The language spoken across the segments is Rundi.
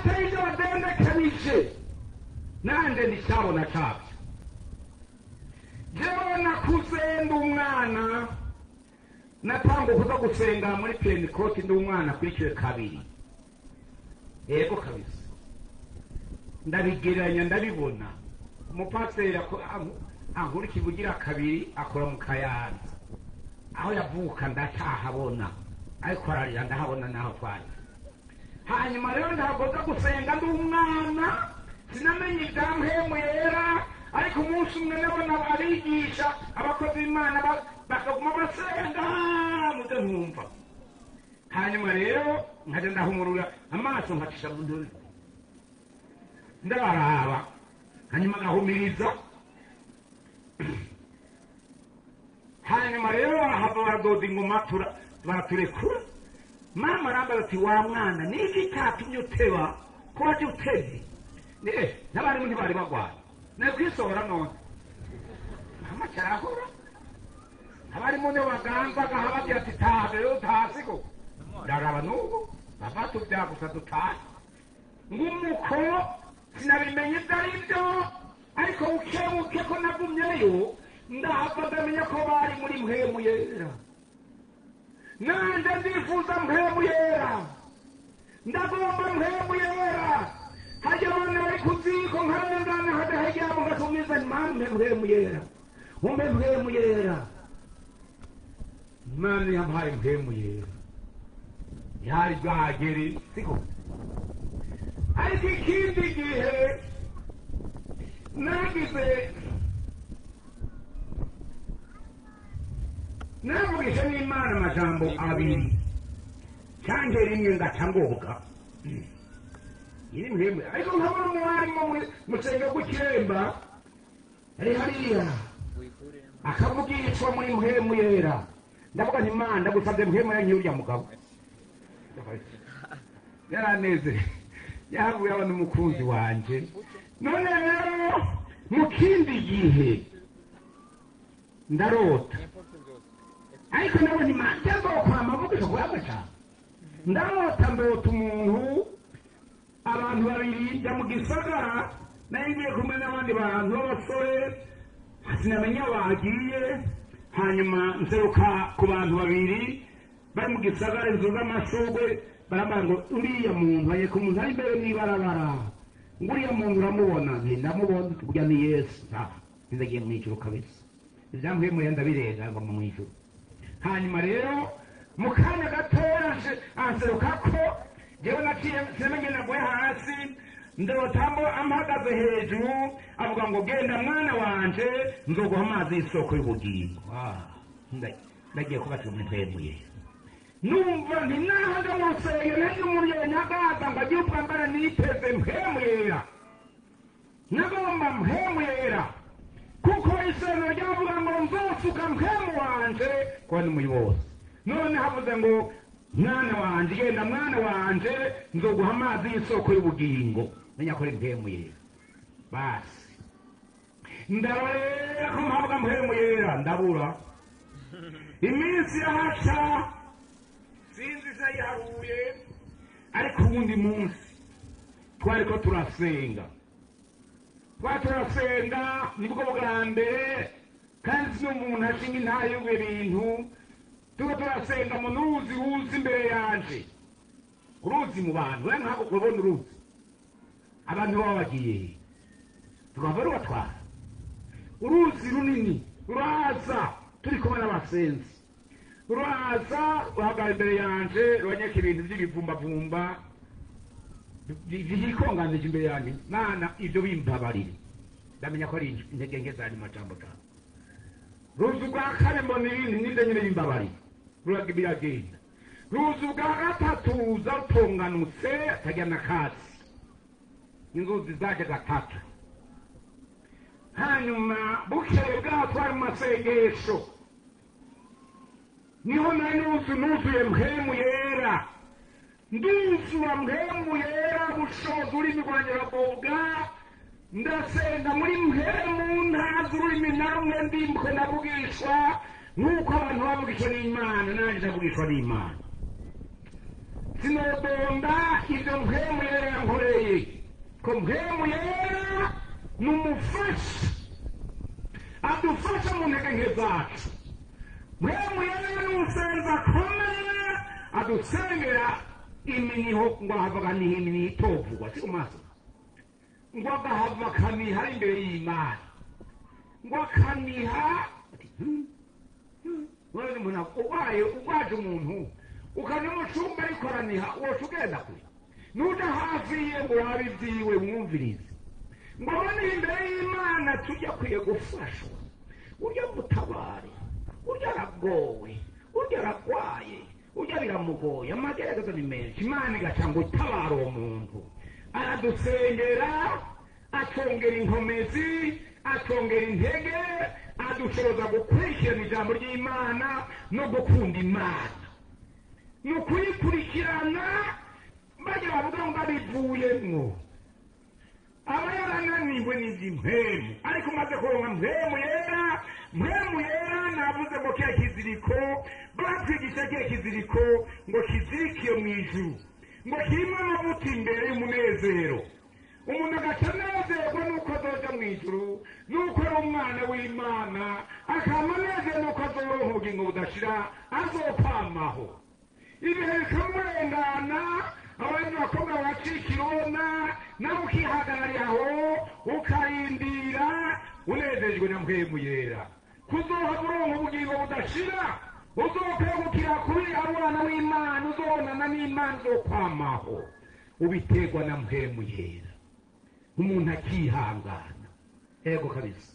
Atari ibyo badendekanije, nanjye nticyabona cyabyo. Jewe nakuze ndi umwana, natanga kuza gusenga muri Pentekote ndi umwana kuri kabiri. Yego kabisa, ndabigereranya ndabibona. Umupasiteri ankurikira ugira kabiri akora mu Kayanza, aho yavuka ndatahabona, ariko ararira ndahabona naho twari. Hanyuma rero ntabwo nza gusenga ndi umwana, sinamenye ibya mpemu yera, ariko umunsi umwe nabona abigisha abakozi b'Imana bakaguma basenga muze nkumva. Hanyuma rero nkajya ndahumurura amaso nkacisha mu ntoki ndabaraba, hanyuma ngahumiriza. Hanyuma rero barahava baradoda ingoma baraturekura. Mama arambaza ati wa mwana, niki cyatumye uteba ko waje utevye? N'abarimu ntibari bagwaye, nakwisohora none. Mama cyarahora abarimu nibo baganzaga bagira ati taha rero utahasigo. Ndaraba n'ubu bava tubya gusa dutahe. Ngumuko sinabimenye ibyo ari byo, ariko buke buke ko nagumyeyo ndahava ndamenya ko bari muri mpemu yera. Nanjye ndifuza mpemu yera, ndagomba mpemu yera. Hajya abana bari ku ziko nkarengana hajya mugatumiza mama mpemu yera, umpe mpemu yera. Imana yampaye mpemu yera, yari bwagere siko. Ariko ikindi gihe nagize navugisha n'Imana amajambo abiri cyanjye rimwe ngaca ngoga iri mpemu, ariko nkabona umwarimu musenga ku Kiremba ari hariya akavugishwa muri mpemu yera. Ndavuga nti Imana ndagusabye mpemu yera nk'urya mugabo. Yaraneze yahavuye abona umukunzi wanje. None rero mu kindi gihe ndarota, ariko nabona Imana nzokwama mvugisha kuri cyane. Ndarota ndota umuntu, abantu babiri njya mu gisagara, nari ngiye kumwe n'abandi bantu b'abasore, sinamenya aho bagiye. Hanyuma nseruka ku bantu babiri bari mu gisagara, inzu z'amashurwe, barambwira ngo uriya muntu anyereka umuntu ari imbere mw'ibarabara, ngo uriya muntu uramubona? Nti ndamubona, burya ni Yesu. Ndagiye mu ijuru kabisa, ibya mpemu ndabirenga ngo mu ijuru. Hanyuma rero mu kanya gatoya anseruka ko jewe naciye sinamenye naguye hasi, ndotambo ampagaze hejuru avuga ngo genda mwana wanje, nzoguha amazi y'isoko y'ubugingo. Ndagiye kubatira muri mpemu yera. Numva nti naho nja mu rusengero ntihagire umuntu yonyagaza ngo agire ubwambara, niteze mpemu yera, nagomba mpemu yera, kuko isezerano ryavuga ngo nzosuka mpemu wanje kuba ni muri bose. None havuze ngo mwana wanje genda mwana wanje, nzoguha amazi y'isoko y'ubugingo, menya ko ari mpemu yera. Basi ndarorera ko mpabwa mpemu yera, ndabura. Iminsi irahaca sinzi isayiharuye, ariko uwundi munsi twariko turasenga, twari turasenga nibwo bwa mbere, kandi si n'umuntu ashinga intahe y'ibyo bintu. Tuba turasenga mu ruzi ruzi imbere yanje, uruzi mu bantu we ntabwo kubona uruzi, abantu baba bagiye tukava rubatwara. Uruzi runini ruraza, turi kumwe n'abasenzi, ruraza ruhagarara imbere yanje, rubanyeka ibintu by'ibivumbavumba byikonganije imbere yanjye. Mana ibyo bimbabarire, ndamenya ko ari intege nke zari mu majambo zawe. Ruzi ubwa kane mbona ibindi nibyo nyine bimbabarire, biragenda. Ruzi ubwa gatatu ruza rutonganutse atajya na kasi, inzuzi zaje gatatu. Hanyuma bukeye bwaho twari mu masengesho, niho nari nuzuye mpemu yera, nduzura mpemu yera bushoza ururimi rwanjye ruragoga, ndasenga muri mpemu ntazi ururimi na rumwe ndimbwe, ndavugishwa nk'uko abantu bavugishwa n'Imana, nanjye ndavugishwa n'Imana. Sinodonda ibyo mpemu yera yankoreye. Ko Mpwemu Yera ni umufasha, adufasha mu ntege nke zacu. Mpwemu Yera ni umusenzi akomeye, adusengera iminiho ngo ahava akaniha iminiho itovugwa, si maso, ngo agahava akaniha ari imbere y'Imana, ngo akaniha. Urwaye, urwaje umuntu ukajya mu cyumba ariko araniha, woca ugenda kure, nuja hafi ye ngo urabe ibyiwe mwumvirize, ngo abone imbere y'Imana tujya akwiye gufashwa, urya mutabare, urya aragowe, urya aragwaye, urya biramugoye, amagerageza ni menshi. Imana igaca ngo itabare uwo muntu, aradusengera, atwongera inkomezi, atwongera intege, adushoboza gukurikirana ijambo ry'Imana no gukunda Imana. Ni ukuyikurikirana, bajya bavuga ngo abivuyemwo, aba yarananiwe n'izi mpwemu, ariko umaze kuronka Mpwemu Yera, Mpwemu Yera navuze ngo kiriya kiziriko batwigisha, kiriya kiziriko ngo kizirikiye mu ijuru, ngo kirimo amavuta imbere y'umunezero. Umuntu agaca anezerwa nuko azoja mu ijuru, nuko ari umwana w'Imana, akama anezerwa nuko azoronka ubugingo budashira, azokwamaho. Ibihe bikamurengana, abandi bakobwa baracika irona, nawe ukihagararira aho ukarindira unezejwe na Mpwemu Yera kuzoha uronka ubugingo budashira, uzokwegukira kuri abana w'Imana, uzobonana n'Imana, uzokwamaho. Ubiterwa na Mpwemu Yera, umuntu akihangana. Ego kabisa.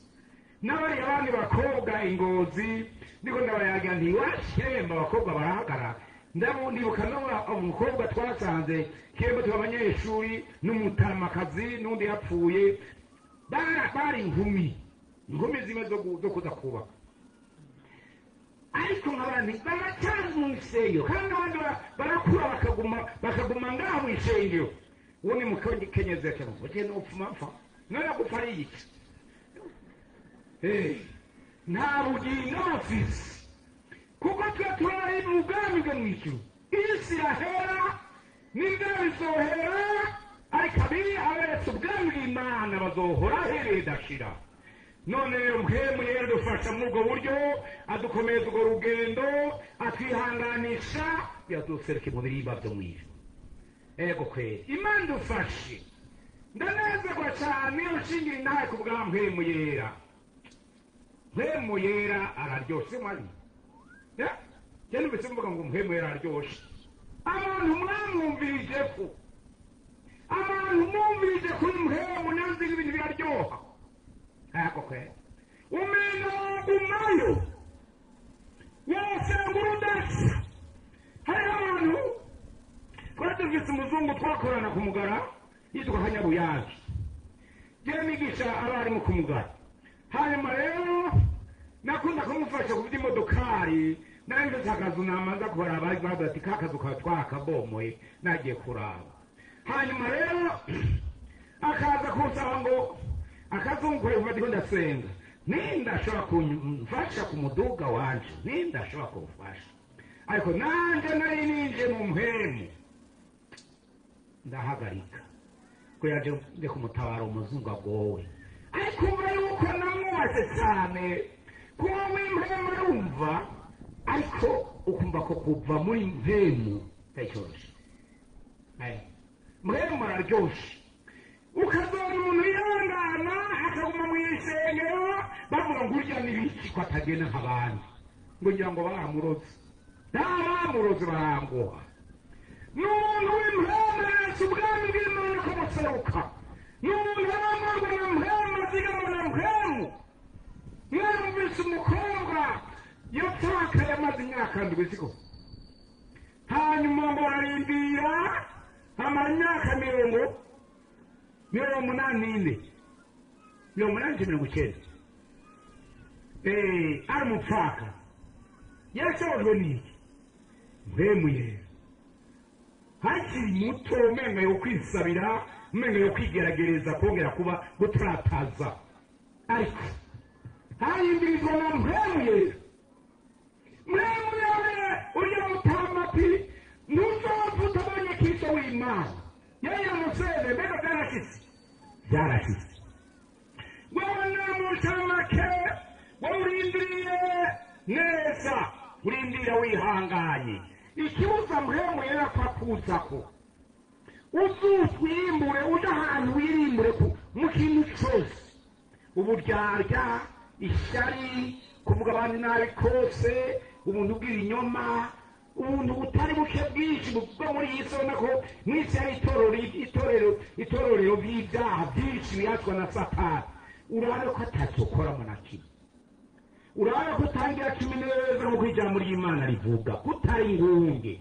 N'abariya abandi bakobwa ingozi niko ndabayaga nti washemba abakobwa barahagarara. Ndibuka umukobwa twasanze kemba tuba abanyeshuri n'umutamakazi n'undi yapfuye, bari inkumi, inkumi zimwe zo kuza kubaka, ariko nk'abandi baracyari mu isengero, kandi abandi barakura bakaguma ngaho mu isengero. Uwo ni mukenyezi yacavuga ati nupfuma mpfa none gupfa ari iki? Nta bugingo bafise, kuko twe turari mu bwami bwo mu ijuru. Isi irahera n'ibyo bizohera, ariko abiri aberetse ubwami bw'Imana bazohora ahereye dashira. None rero Mpwemu Yera dufasha muri ubwo buryo, adukomeza urwo rugendo, atwihanganisha, biraduseruke mu birimba byo mu ijuru. Ego kweri, Imana dufashe. Ndanezerwa cyane iyo nshingira intahe ku bwa Mpwemu Yera. Mpwemu Yera araryoshe mwari. Jya numvise mvuga ngo Mpwemu Yera araryoshe. Abantu mwamwumvirije ko, abantu mwumvirije kuri Mpwemu, nanzi ibintu biraryoha. Ego kweri, umenga wogumayo, wosenga urudasa. Hariho abantu twari dufise umuzungu twakorana ku mugara yitwa Kanyabuyange, jewe nigisha abarimu ku mugara. Hanyuma rero nakunda kumufasha ku by'imodokari, nari mfise akazu namanza kubaraba, bavuga ati ka kazu kawe twakabomoye, nagiye kuraba. Hanyuma rero akaza kunsaba ngo akazungu kuva ndiko ndasenga, ninda ashobora kumfasha ku muduga wanje, ninda ashobora kumfasha, ariko nanje nari ninje mu mpwemu, ndahagarika ko yaje nde kumutabara umuzungu agowe. Ariko umva yuko namwubatse cyane kuba w'impwemu arumva, ariko ukumva ko kuva muri mpwemu ndacyoroshye. Mpwemu araryoshe, ukazora umuntu yihangana akaguma mu isengero, bavuga ngo urya n'ibiki ko atagenda nk'abandi, ngo ngira ngo baramuroze. Nta bamuroze, baranguha. N'umuntu w'impwemu aretse ubwami bw'Imana ko buseruka, n'umuntu aramurwa na Mpwemu, azigama na Mpwemu. Mwarumvise umukobwa yapfakaye amaze imyaka 7 siko, hanyuma ngo ararindira amara imyaka 84, 80, 90, ari umupfaka. Yashobojwe n'iki? Mpwemu Yera. Hakiri muto, umenga yo kwisabira, umenga yo kwigerageza kongera kuba gutrataza, ariko hayimbirizwa na Mpwemu Yera. Mpwemu Yera urya mutamati ntuzopfa utabonye Kristo w'Imana, yari yamuseze. Mbega byarashitse. Byarashize. Wowe namucamake, wowe urindiriye neza, urindira wihanganye. Ikibuza Mpwemu Yera ko akuzako, uzutwimbure, uje ahantu wirimbure mu kintu cyose, uburyarya, ishyari, kuvuga abandi nabi kose, ubuntu bw'ibinyoma, ubuntu butari buke bwinshi bwo muri iyi si. Ubona ko mu isi hari itorero ry'ibyaha byinshi bihatwa na Satani. Urabe ko atacyo ukoramo na kimwe, urabe ko utangira cumi neza nk'uko ijambo ry'Imana rivuga, ko utari ingunge,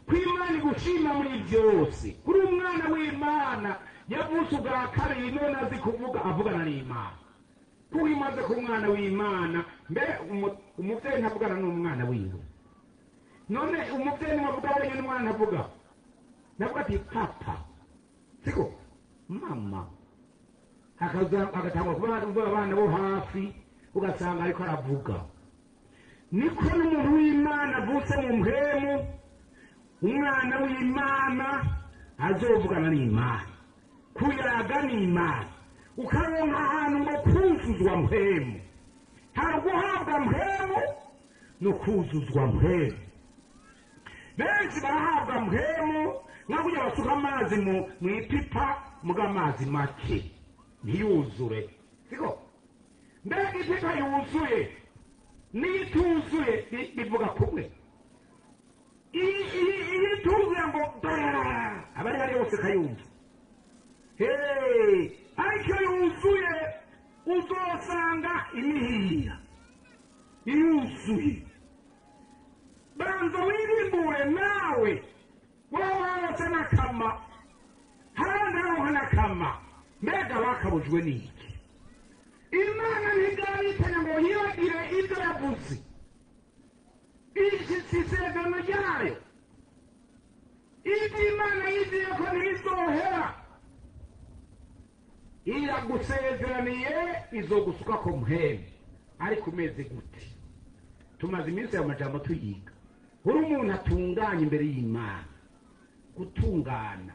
ko Imana igushima muri byose, kuri umwana w'Imana yavutse ubwa kabiri, none azi kuvuga, avugana n'Imana. Kuko imaze ku mwana w'Imana, mbere umubyeyi ntavugana n'umwana wiwe. None umubyeyi ntiwavuga wenyine, umwana ntavuga, navuga ati papa, siko mama, agatangwa kuvuga abana bo hafi, ugasanga ariko aravuga. Niko n'umuntu w'Imana avutse mu mpwemu, umwana w'Imana azovugana n'Imana, kuyaga n'Imana, ukaronka ahantu ngo kuzuzwa Mpwemu. Hari guhabwa Mpwemu no kuzuzwa Mpwemu. Benshi barahabwa Mpwemu nka kugira basuka amazi mu ipipa, muga amazi make ntiyuzure, siko? Mbega ipipa yuzuye n'ituzuye bivuga kumwe? Iyo ituzuye ngo abari hari yose kayumva, ariko iyo yuzuye uzosanga imihira yuzuye. Banza wirimbure nawe, wowe wose n'akama, harandi aronka n'akama. Mbega bakabujwe n'iki? Imana ntigarikanya ngo yibagire ibyo yavuze, isezerano ryayo, ibyo Imana yiziye ko ntibizohera. Iragusezeraniye izogusuka ko Mpwemu, ariko umeze gute? Tumaze iminsi ayo majambo tuyiga. Uri umuntu atunganye imbere y'Imana. Gutungana,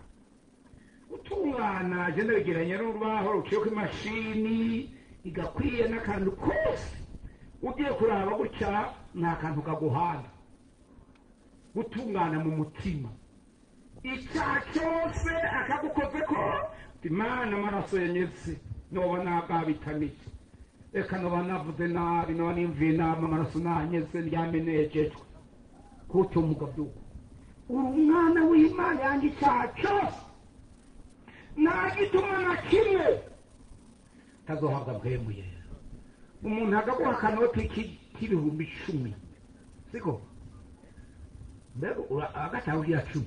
gutungana je ndabigereranya n'urubaho ruciyeko imashini igakwiye n'akantu kose. Ugiye kuraba gutya nta kantu kaguhana. Gutungana mu mutima, icyaha cyose akagukoze ko Imana amaraso yanyeze, noba nagabitamiye, reka noba navuze nabi, noba nimviye nabi, amaraso nanyeze, ryamenejejwe kutyo mugabyuka. Uri umwana w'Imana yanga icyaha cyose, nta gituma na kimwe tazohabwa Mpwemu Yera. Umuntu agaguha akanoti k'10,000, siko? Mbega agataha ugira 10,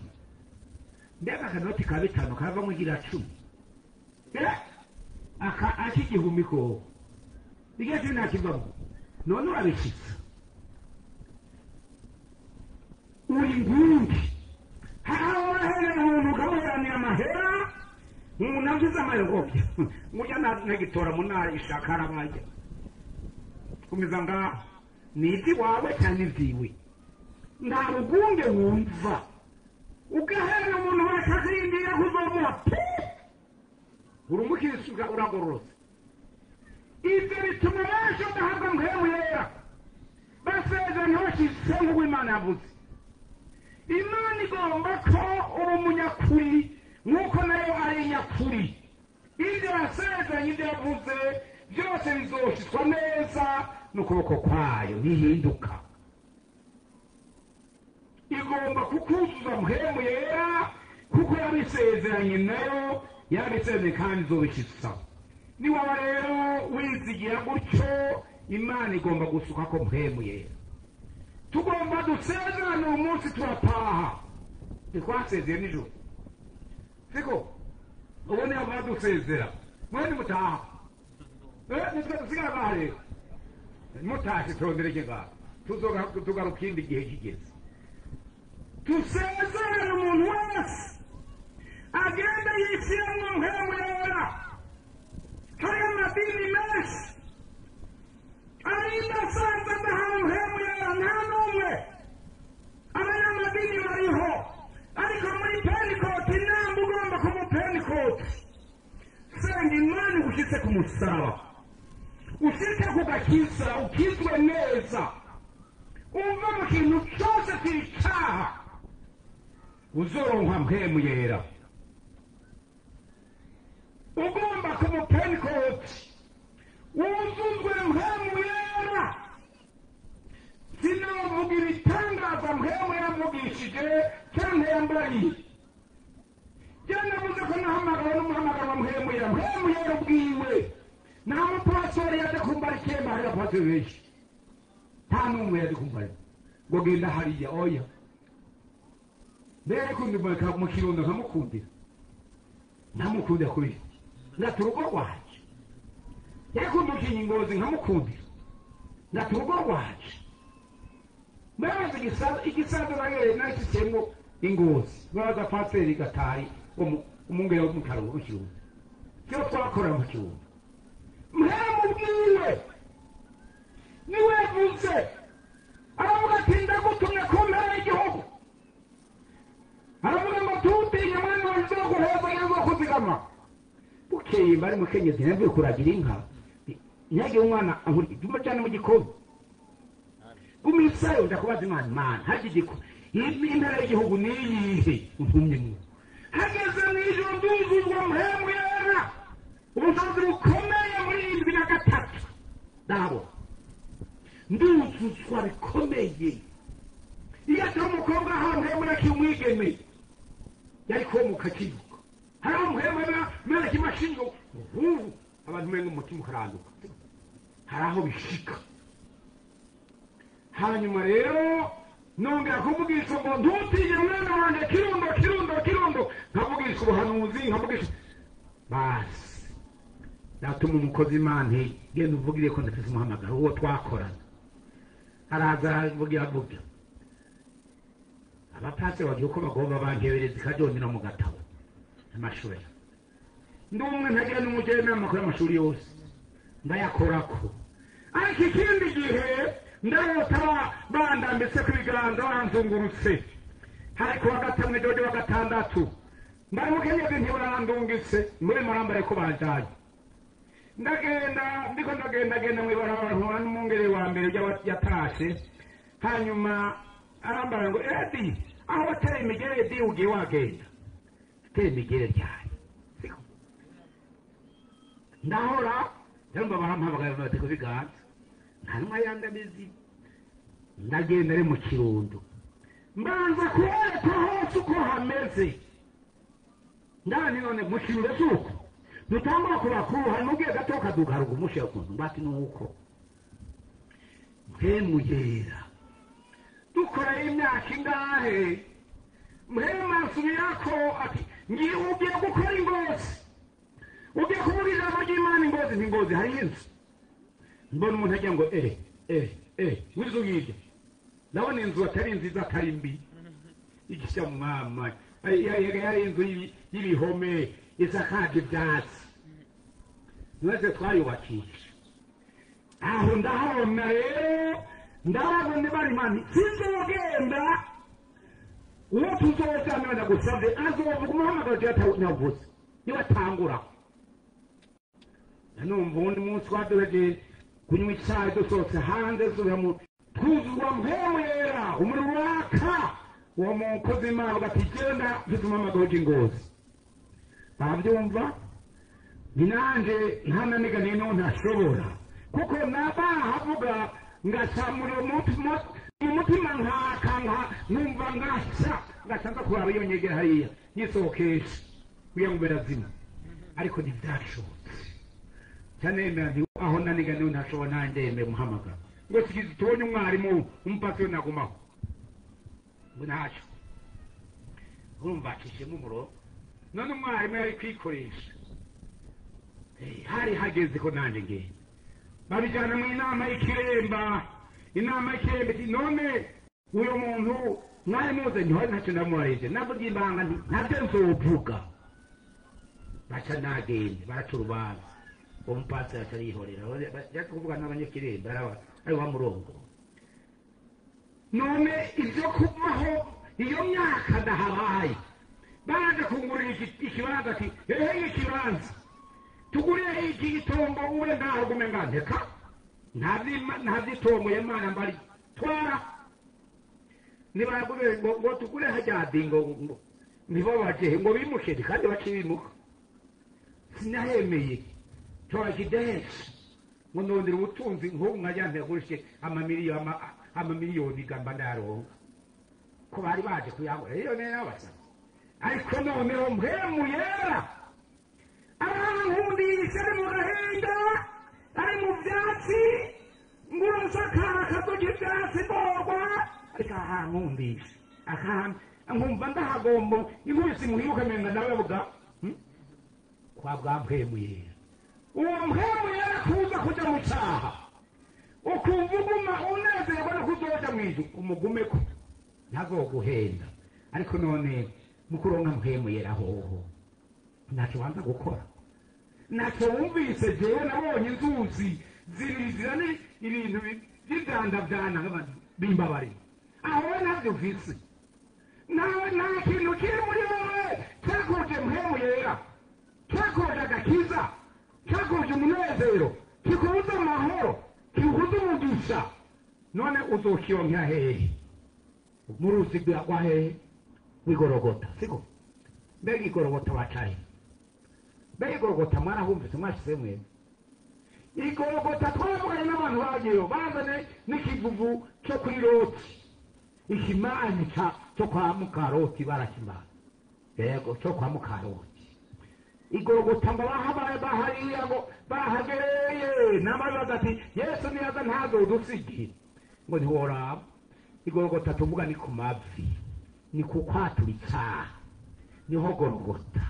mbega akanoti ka 5 kavamo ugira 10, aka ak'igihumbi ko igihe cumi ntakivamo. None urabishitsa, uri ingunge. Hari aho uraherera umuntu ukamuheranira amahera, umuntu avuze amayobya ngurya nagitora mu ntara ishaka arabajya komeza ngaho, ni iby'iwawe cyangwa ibyiwe, nta rugunge wumva. Ugaherera umuntu bakakurindira kuzomuha pe, uri umukirisitu uragororotse. Ibyo bituma benshi badahabwa Mpwemu Yera, basezerana ntibashitse nk'uko Imana yavuze. Imana igomba ko uba umunyakuri nk'uko nayo ari inyakuri. Ibyo yasezeranye, ibyo yavuze byose bizoshitswa neza n'ukuboko kwayo, ntihinduka. Igomba kukuzuza Mpwemu Yera kuko yabisezeranye nayo, yarabisezeranye kandi izobishitsa. Niwaba rero wizigira gutyo, Imana igomba gusuka ko Mpwemu Yera. Tugomba dusezerane uyu munsi, turataha, ntitwasezeye nijoro, siko? Ubu niyo badusezera, mwe nimutaha, nitwe dusigara ngaha rero. Mutashe turondereke ngaha, tugaruka ikindi gihe kigeze. Tusezerane, umuntu wese agenda yishyiramo Mpwemu Yera. Hari amadini menshi arinda asanze adahawe Mpwemu Yera, nta n'umwe. Abanyamadini bariho, ariko muri Pentekote inamba ugomba kuba Pentekote. Senga Imana. ushitse ku musaraba, ushitse ku gakiza, ukizwe neza, uve mu kintu cyose cy'icyaha, uzoronka mpwemu yera. Ugomba ku mupentekote wuzuzwe mpwemu yera. Sinavuga ibitangaza mpwemu yamvugishije cyangwa yambariye. Navuze ko nahamagara n'umuhamagaro wa mpwemu yera, mpwemu yera ubwiwe. Nta mupastori yaje kumbara ikemba, hari abapastori benshi, nta n'umwe yaje kumbara ngo genda hariya, oya. Mbere kundimurika mu Kirundo nkamukundira, nkamukundira kubera ndata urugo rwanje. Yakundukiye ingozi nkamukundira, ndata urugo rwanje. Mbabaza igisaza nashyizemo ingozi, mbabaza pasiteri Gatari umwungere wo mu Kirundo, cyo twakora mu Kirundo. Mpwemu niwe yavuze, aravuga ati ndagutumye ku mpera y'igihugu. Aravuga ngo tutinye mwana wanjye uzoguheza n'uzokuzigama. Bukeye bari mukenyezi ntiyavuye kuragira inka, ntihagire umwana ankurikira cyane mu gikoni. Gumisayo ndakubaza Imana, Imana harya impera y'igihugu niyihe untumye mwo? Hageze mu ijoro nduzuzwa mpwemu yera, ubushobozi bukomeye muri 73 ndabona nduzuzwa bikomeye. Iyo atari umukobwa ahantu mpwemu yakiri umwigeme yari komuka akiruka, hariho mpwemu mwereka imashini ngo ubu abantu mwenga umutima ukaranduka, hari aho bishika. Hanyuma rero nongera kuvugisha ngo ntutinye mwana wanjye Kirundo, Kirundo, Kirundo, nkavugisha ubuhanuzi, nkavugisha basi. Natuma umukozi Imana, genda uvugire ko ndafise umuhamagaro uwo twakorana. Araza aravugira avuga, abapasiteri bagira uko bagomba bankebereza ikajyonyine mu gatabo amashuri. Ndi umwe ntagira n'umujyanama kuri amashuri yose ndayakorako. Ariko ikindi gihe ndarota bandambitse ku biganza banzungurutse, hari kuwa gatanu ijoro wa gatandatu, mbari mukenyezi ntibarandungitse muri marambare ko banjanye. Ndagenda ndiko ndagendagenda mw'ibarabara mpura n'umwungere wa mbere yatashe, hanyuma arambara ngo edi aho wateye imigere edi ugiye wagenda teye imigere ryari. Ndahora ndumva barampamagara bati ku biganza, nta n'umwe yandamizi. Ndagenda ari mu Kirundo, mbanza kubereka hose uko hameze. Ndani none mu Kirundo si uko dutangura ku bakuru, hari n'ugiye gato kaduga haruguru umushyira ukuntu mbati ni uko mpwemu yera. Dukora imyaka ingahe mpwemu asubirako ati ngiye ugiye gukora ingozi, ugiye kuvuga ijambo ry'Imana ingozi ntingozi hari inzu. Mbona umuntu agira ngo w'inzu yibye, ndabona inzu atari nziza atari mbi, igisha mama yari inzu y'ibihome isakaje ibyatsi, maze twayubakisha. Aho ndahabona rero, ndabona bari Imana sinzogenda uwo tuzojana ndagusabye azovuga umuhamagaro yatavuze niwe atangura. Numva uwundi munsi twaduheje kunywa icyayi dusohotse hanze twuzuzwa mpwemu yera, umuriro uraka. Uwo mukozi Imana ati genda mfite umuhamagaro w'ingozi. Babyumva ni nanje ntananiganiye n'uwo ntashobora, kuko nabahavuga ngasa mu mutima nkaka numva ngasa ngasa nza kuraba iyo nyegera hariya nyisohokesha kugira ngo birazima, ariko ntibyashobotse. Cyanemera nti aho naniganiye ntashobora nanjye yemeye umuhamagaro ngo sigize tubonye umwarimu umupasiyo nagumaho ngo ntacyo. Urumva acishemo umurongo, none umwarimu yari kwikoresha, hari hageze ko nanjye ngenda. Babijyana mu inama y'ikiremba, inama y'ikiremba iti none uyu muntu mwari muze ntihari ntacyo ndamubarije, navuga ibanga ntabyo nzovuga. Baca nagende baraca urubanza, uwo mupasiteri aca arihorera, yaje kuvuga n'abanyakiremba ari wa murongo. None ibyo kubaho iyo myaka ndahabaye, baje kungurira ikibanza ati ehe ikibanza Tugure iki gitombo ube ngaho gume nganteka. Ntazitombo y'Imana mbari. Twara. Nibaragure ngo tugure hajya ngo ntibabaje ngo bimuke kandi bacibimuka. Sinahemeye. Tora kidesi. Ngo ndondera ubutunzi nk'ubu nkajya ntegurishe amamiliyoni gamba ndayaronka. Ko bari baje kuyangura rero nene abasaba. Ariko noneho mpemu yera arankundisha ari mu gahinda ari mu byatsi ngurasakara akadoga ibyatsi borwa ariko ahankundisha nkumva ndahagomba inkubise muhibuka menga nawe avuga kwa bwa mpemu yera. Uwo mpemu yera kuza kuja mu cyaha ukumva uguma unezerwa no kuzoja mu ijuru umugumeko ntazoguhenda. Ariko none mukuronka mpemu yera hoho ntacyo banza gukora, ntacyo wumvise. Jewe nabonye inzuzi zirizira ni ibintu by'ibyandabyana bimbabarira aho we ntabyo ufise. Nawe nta kintu kiri muri wowe cyakuje mpemu yera, cyakuje agakiza, cyakuje umunezero, kikubuza amahoro, kikubuza umugisha. None uzokironkera hehe? Mu ruzi rwa hehe? W'igorogota. Siko mbega igorogota bacahe? Mbega igorogota mwarahumvise mwashize mwebwe? Igorogota twavuganye n'abantu bagiyeyo bazane n'ikivuvu cyo kuri Loti, ikimanyi cyo kwa mukaroti barakimana. Yego cyo kwa mukaroti. Igorogota ngo bahabaye bahariya ngo bahagereye n'amabaza ati Yesu niyaza ntazodusigira ngo ntiworaba. Igorogota tuvuga ni ku mavi, ni kukwatura icyaha, niho gorogota.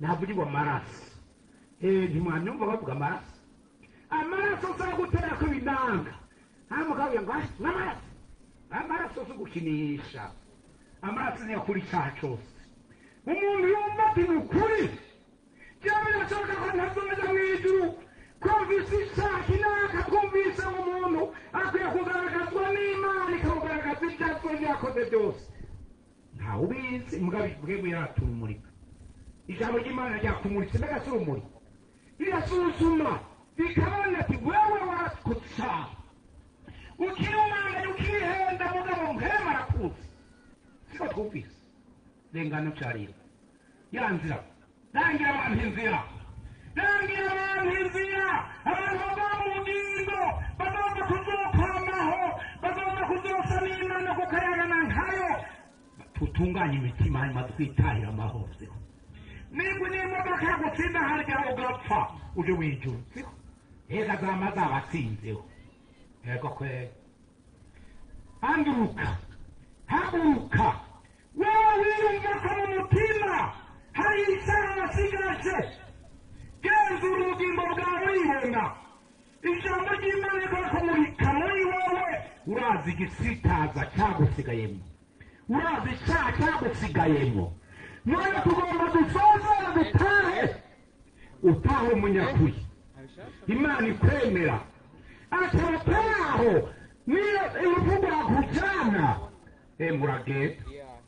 Ntabwo amaraso. Ntimwanyumva bavuga amaraso. Amaraso azagutera ko ibinanga. Hanyuma ukavuga ngo n'amaraso. Amaraso si ugukinisha. Amaraso niyo kuri icyaha cyose. Umuntu yumva ati ni ukuri. Byaba birashoboka ko ntazoja mu ijuru. Kumvise icyaha kinaka, twumvise umuntu akwiye kugaragazwa n'Imana ikamugaragaza ibyo yakoze byose. Ntawe ubizi mugabo bwebwe yaratumurika. Ijambo ry'Imana ryakumuritse mbega si urumuri. Rirasuzuma rikabona ati wewe warakutsa. Ukiri umwana ukihenda mugabo mpema arakuzi. Siko twumvise. Rengano cyarira. Ya nzira. Rangira abantu inzira. Rangira abantu inzira. Abantu bava mu bugingo bagomba kuzokwamaho, bagomba kuzosa n'Imana kukayagana nkayo. Tutunganye imitima hanyuma twitahira amahoro. Niba n'imodoka yagutsinda harya ugapfa uje w'ijuru. Siko ega zama zabatsinzeho. Ego kwe anduruka, haguruka. Wewe wiyumva ko mu mutima hari icyaha wasigaje. Genzura ubugingo bwawe wibona. Ijambo ry'Imana rikakumurika muri wowe. Urazi igisitaza cyagusigayemo, urazi icyaha cyagusigayemo. None tugomba dusozere dutahe. Utahe umunyakuri, Imana ikwemera. Atabataho niyo urupfu rwakujyana muragenda.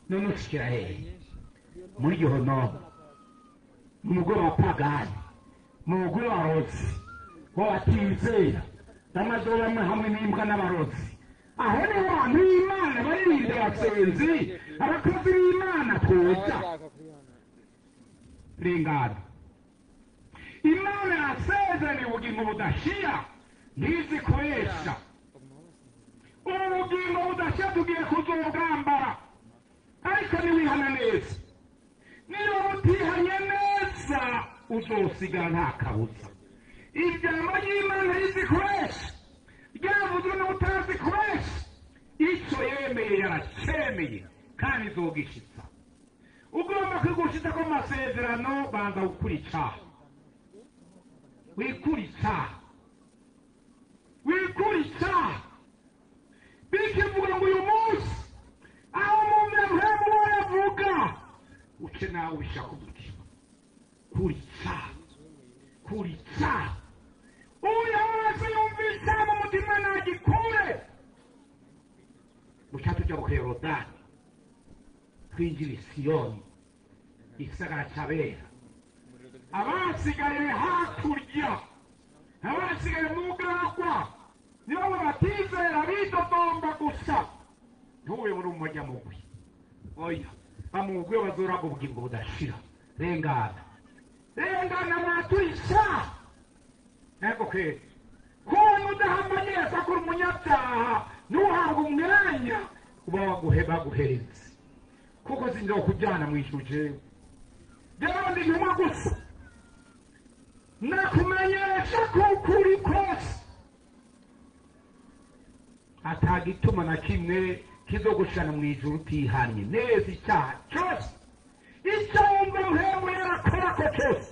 None ushikira hehe? Muri Gihonono, mu mugore wa pagani, mu mugore wa rozi w'abatizera n'amadola amwe hamwe n'imbwa n'abarozi. Aho niho abantu b'Imana baririnda abasenzi, abakozi b'Imana twoza rengana. Imana yasezeraniye ubugingo budashira, ntizikoresha. Ubu bugingo budashira tugiye kuzobwambara, ariko niwihana neza. Niba utihanye neza uzosigara nta kabuza. Ijambo ry'Imana rizikoresha, ryavuzwe n'utazikoresha. Icyo yemeye yaracemeye kandi izogishitsa. Ugomba kwigushitsa ko masezerano banza gukura icyaha. Wikura icyaha, wikura icyaha. Bikivuga ngo uyu munsi aho umuntu mpemu yavuga uce nawe ubishaka umutima. Kura icyaha, kura icyaha. Uyu wese yumva icyaha mu mutima nagikure. Buca tuja ku Yorodani twinjira i Siyoni, igisagara cy'abera. Abasigaye hakurya, abasigaye mu bwagwa, nibo batizera bidodomba gusa. Ntuwe muri umunyamugwi, oya, bamugwi bazoraga ubugingo budashira. Rengana, rengana mwaturisha ego kweli. Kuntu udahamba neza kuri umunyabyaha, ntuhabwe umwanya uba baguhereze, kuko sinzokujyana mu ijuru jewe. Rero ndi intumwa gusa, nakumenyesha ko ukuri kose atagituma na kimwe kizogushana mu ijuru utihanye neza icyaha cyose. Icyo wumva muhemu yarakorako cyose,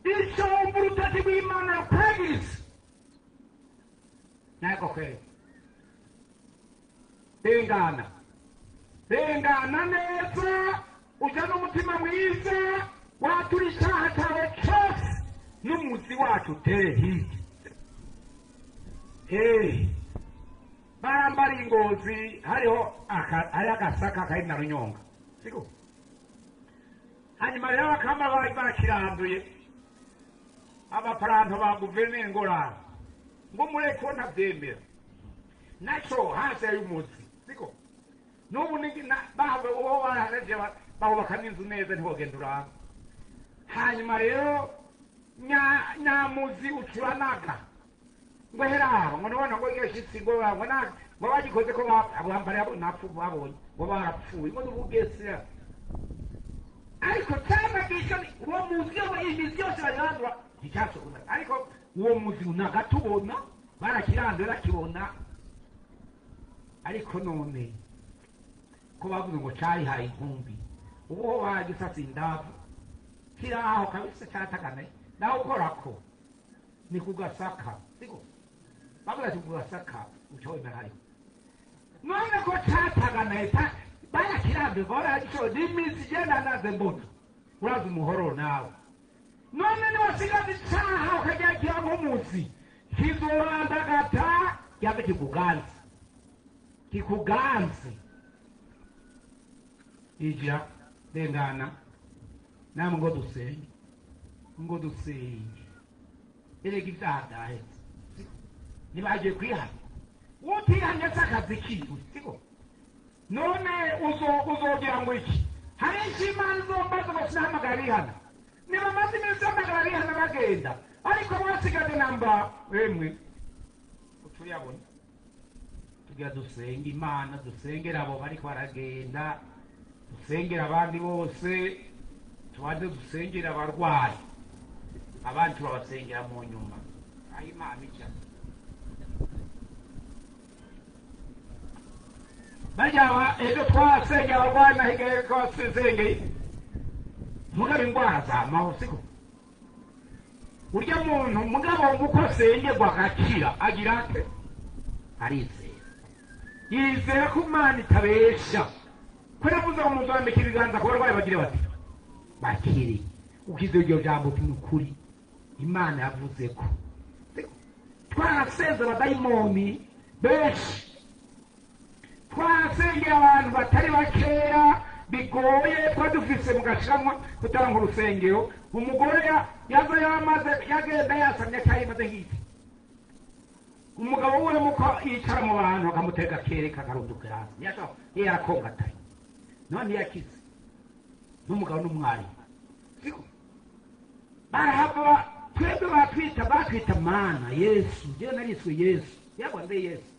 icyo wumva urutoki rw'Imana rukwegiriza, ntabwo kwera. Rengana, rengana neza, ujya n'umutima mwiza, watura icyaha cyawe cyose n'umuzi wacu utere hirya. Barambara ingozi, hariho agasaka kari na runyonga, siko? Hanyuma rero bakamba bari bakiranduye abaparanto ba guverineri ngorane ngo mureke ko ntabyemera, naco hasi y'umuzi, siko? N'ubu uwo baraharavye bahubaka n'inzu neza, ntiwogenda uraba. Hanyuma rero nyamuzi ucuranaga ngo heraba ngo nubona ngo yashitsi ngo ngo ngo bagikoze ko bambara napfu babonye ngo barapfuye ngo n'ubugesera. Ariko cyamagisha uwo muzi wo imizi yose barandura nticyasokuna, ariko uwo muzi unagatubona barakirandura bakibona. Ariko none ko bavuze ngo cyayihaye inkumbi, ubu bagisasa indavu kiraho kabisa cyatakanaye, nawe ukorako ni kugasaka, siko? Bavuga ati kugasaka uca wemera hariho. None ko cyataganaye barakirambe baragishoye n'imizi igenda naze mbona uraza umuhororo nawe. None niwasigaza icaha ukagira nk'umuzi kizorandagata yabe kikuganze, kikuganze. Ija rengana namwe ngo dusenge, ngo dusenge, erega ibyaha byahetse, ntibagiye kwihana. Utihanye se akazi kiwe, siko? None uzogira ngo iki? Hari icyo Imana izombaza ngo sinahamagara bihana? Nibamaze iminsi bahamagara bihana bagenda, ariko mwasigaje namba emwe utuyabona. Tugira dusenge Imana, dusengera abo bariko baragenda, dusengera abandi bose, tubanze dusengera abarwayi, abandi turabasengera mu nyuma. Aho Imana ijya barya ejo twasengera abarwayi, nahigaye ko basengeye mugabo indwara zamaho, siko? Urya muntu mugabo uko asengerwa agakira agira ate? Arizera, yizera ko Imana itabesha, ko yavuze ngo muzambike ibiganza ku barwayi bagire bati bakire. Ukize iryo jambo ni ukuri, Imana yavuze ko twarasenze abadayimoni benshi, twasengera abantu batari bakeya bigoye, twadufise mu gashiramwa kutaranga urusengero. Umugore yaza yamaze yagenda yasamye cyari maze nk'iki, umugabo we muko yicara mu bantu akamutega kereka akarundukira hasi, yarakongataye none yakize n'umugabo n'umwarimu, siko? Barahava twebwe batwita Mana Yesu, jewe nariswe Yesu, yagwa nde Yesu,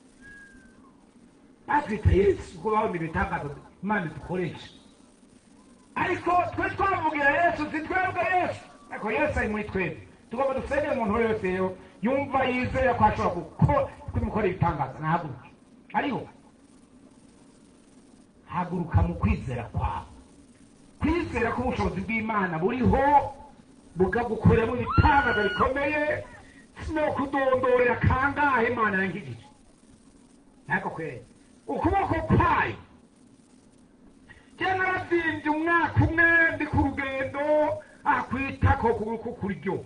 batwita Yesu kuko babona ibitangaza Imana dukoresha. Ariko twe twavugira Yesu, si twebwe Yesu, ariko Yesu ari muri twebwe. Tugomba dusengere umuntu wese yumva yizera ko ashobora kumukora ibitangaza, nahaguruke. Ariho haguruka mu kwizera kwawe, kwizera ko ubushobozi bw'Imana buriho bukagukoreramo ibitangaza bikomeye. No kudondorera kangahe Imana yankijije, ntabwo kwera ukuboko kwayo. Jye naravyimbye umwaka umwe ndi ku rugendo, akwitako kuryo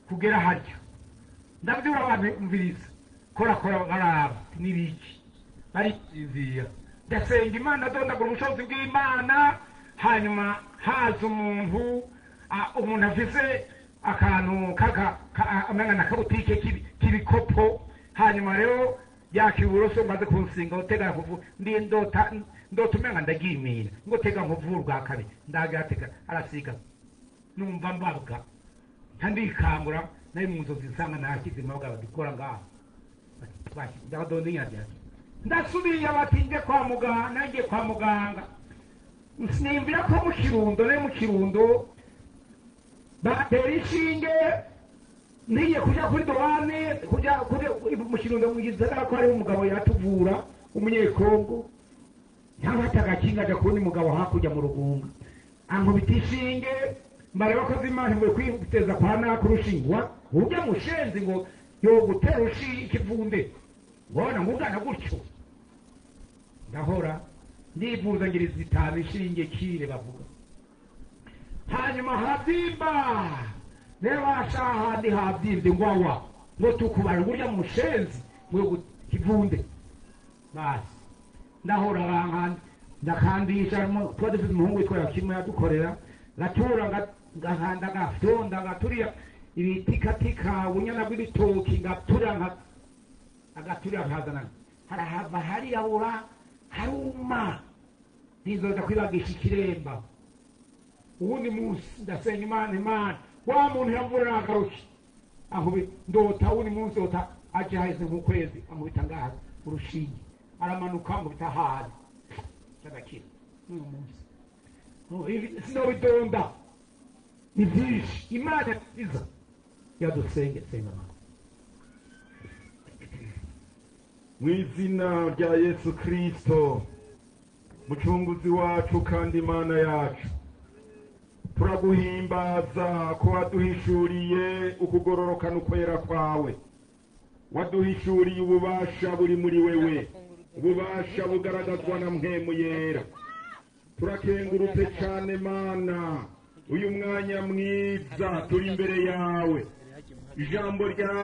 kugera harya, ndavyura abantu umviriza korakora baraba n'ibiki barizinzira. Ndasenga Imana, ndondagura ubushobozi bw'Imana. Hanyuma haza umuntu Umuntu afise akantu kaka amena na kabutike k'ibikopo, hanyuma rero yakira uburoso maze kunsinga utega kuvu ndi ndota ndota umenga ndagimira ngo tega nkuvura ubwa kabiri, ndagatega arasiga numva mbabwa ntandikangura nari mu nzozi nsanga nakize mabwa badikora ngaho ndabadondinya. Ndasubiye bati nje kwa muganga, nagiye kwa muganga nimvira ko mu Kirundo, ne mu Kirundo batera inshinge, niye kuja kuri dowane kuja kuri mu Kirundo mu gisagara ko hariho umugabo yatuvura umunyekongo, yabata agakinga aja kubona umugabo hakurya mu Rugunga, ankubita inshinge mbareba ko z'Imana ngo kwiteza kwa nakurushingwa urya mushenzi ngo yo gutera ushinge ikivunde ngona ngugana gutyo. Ndahora ndivuza ngira zitanu inshinge kire bavuga, hanyuma habyimba nebasha ahandi habyimbye ngwawa ngo tukubara urya mushenzi ngo kivunde. Basi ndahora bankandi ndakandisha, tuba dufite umuhungu witwa Yakimwe yadukorera ngatura ngahanda ngafyonda ngaturiya ibitikatika ubunyana bw'ibitoki ngatura agaturira nkazana harahava hariyabura haruma ntizoza kwibagisha ikiremba. Uwundi munsi ndasenga Imana, Imana wa muntu yamvura nagaruke aho ndota. Uwundi munsi ndota aje haheze nk'ukwezi amubita ngaha urushinge aramanuka amubita hasi cyagakira. N'uyu munsi sinobidonda ni byinshi. Imana iza yadusenge senga Mana. Mu izina rya Yesu Kristo mucunguzi wacu kandi Imana yacu, turaguhimbaza ko waduhishuriye ukugororoka n'ukwera kwawe, waduhishuriye ububasha buri muri wewe, ububasha bugaragazwa na mpwemu yera. Turakengurutse cyane Mana uyu mwanya mwiza turi imbere yawe, ijambo rya